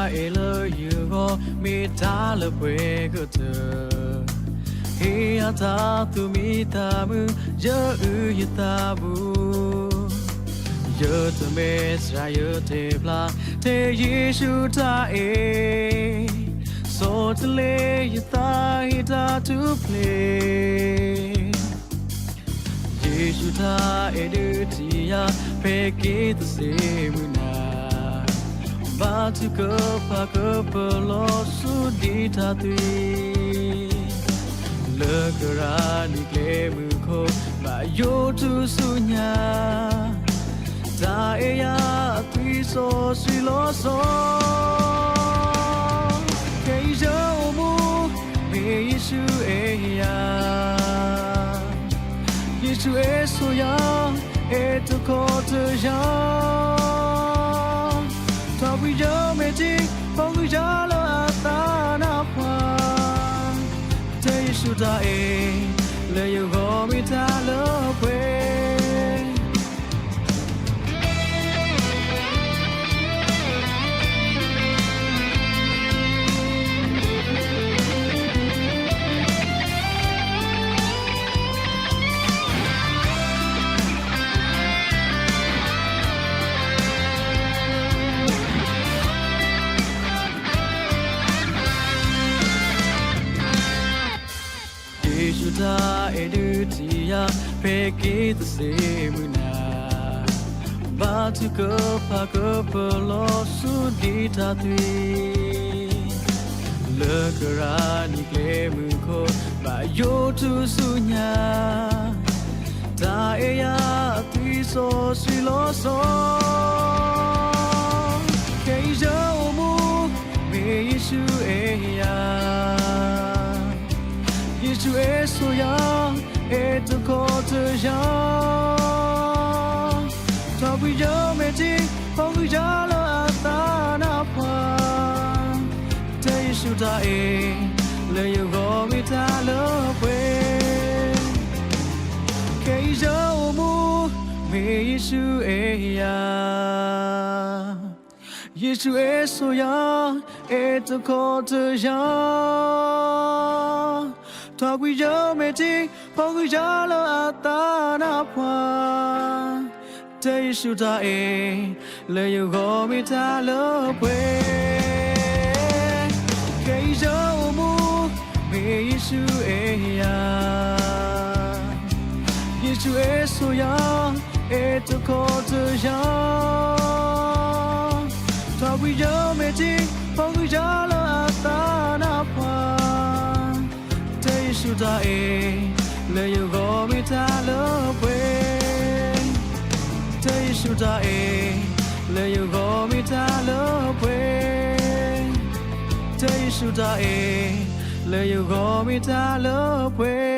တၢ်အဲၣ်လၢယဂီၢ် မ့ၢ်တၢ်လၢပှဲၤကတၢၢ်, ဟ့ၣ်ယၤတၢ်သူၣ်မံသးမုာ် ယအုၣ်ယသးပူၤ, ယတမဲာ်ဆှးယတဲာ်ဖျါ ထဲယ့ၣ်ၡူးတၢ်အဲၣ်, ဆီတလဲယသးဟ့ၣ်တၢ်ထူၣ်ဖျဲး ယ့ၣ်ၡူးတၢ်အဲၣ်ဒုးထံၣ်ယၤ ဖဲက့ၤသစ့မုၢ်နၤ, ဘါထုကဖၣ်ကပလီၢ်ဆူဒံးတၢ်သွံၣ်, လၢကရၢနံၤကျဲမုၢ်ခိၣ် ဘၣ်ယိၣ်ထူၣ်ဆူညါ, တၢ်အဲၣ်ယၤအသွံၣ်စီဆှံလီၤဆီ, ခဲအံၤယအိၣ်မူ မ့ၢ်ယ့ၣ်ၡူးအဲၣ်ယၤ, ယ့ၣ်ၡူးအဲၣ်ဆိယၤ အဲၣ်တခီတယၤ, ထီၣ်ကွံာ်ယမဲာ်ထံ ဖီၣ်ဃုာ်ယၤလၢအသးနါပှၢ်, တဲယ့ၣ်ၡူးတၢ်အဲၣ် လၢယဂီၢ်မ့ၢ်တၢ်လၢပှဲၤ ယ့ၣ်ၡူးတၢ်အဲၣ်ဒုးထံၣ်ယၤ ဖဲက့ၤသစ့မုၢ်နၤ, ဘါထုကဖၣ်ကပလီၢ်ဆူဒံးတၢ်သွံၣ်, လၢကရၢနံၤကျဲမုၢ်ခိၣ် ဘၣ်ယိၣ်ထူၣ်ဆူညါ, တၢ်အဲၣ်ယၤအသွံၣ်စီဆှံလီၤဆီ, ခဲအံၤယအိၣ်မူ မ့ၢ်ယ့ၣ်ၡူးအဲၣ်ယၤ, ယ့ၣ်ၡူးအဲၣ်ဆိယၤ အဲၣ်တခီတယၤ, ထီၣ်ကွံာ်ယမဲာ်ထံ ဖီၣ်ဃုာ်ယၤလၢအသးနါပှၢ်, တဲယ့ၣ်ၡူးတၢ်အဲၣ် လၢယဂီၢ်မ့ၢ်တၢ်လၢပှဲၤ, ခဲအံၤယအိၣ်မူ မ့ၢ်ယ့ၣ်ၡူးအဲၣ်ယၤ, ယ့ၣ်ၡူးအဲၣ်ဆိယၤ အဲၣ်တခီတယၤ, ထီၣ်ကွံာ်ယမဲာ်ထံ ဖီၣ်ဃုာ်ယၤလၢအသးနါပှၢ်, တဲယ့ၣ်ၡူးတၢ်အဲၣ် လၢယဂီၢ်မ့ၢ်တၢ်လၢပှဲၤ, ခဲအံၤယအိၣ်မူ မ့ၢ်ယ့ၣ်ၡူးအဲၣ်ယၤ, ယ့ၣ်ၡူးအဲၣ်ဆိယၤ အဲၣ်တခီတယၤ, ထီၣ်ကွံာ်ယမဲာ်ထံ ဖီၣ်ဃုာ်ယၤလၢအသးနါပှၢ်, တဲယ့ၣ်ၡူးတၢ်အဲၣ် လၢယဂီၢ်မ့ၢ်တၢ်လၢပှဲၤ, တဲယ့ၣ်ၡူးတၢ်အဲၣ် လၢယဂီၢ်မ့ၢ်တၢ်လၢပှဲၤ, တဲယ့ၣ်ၡူးတၢ်အဲၣ် လၢယဂီၢ်မ့ၢ်တၢ်လၢပှဲၤ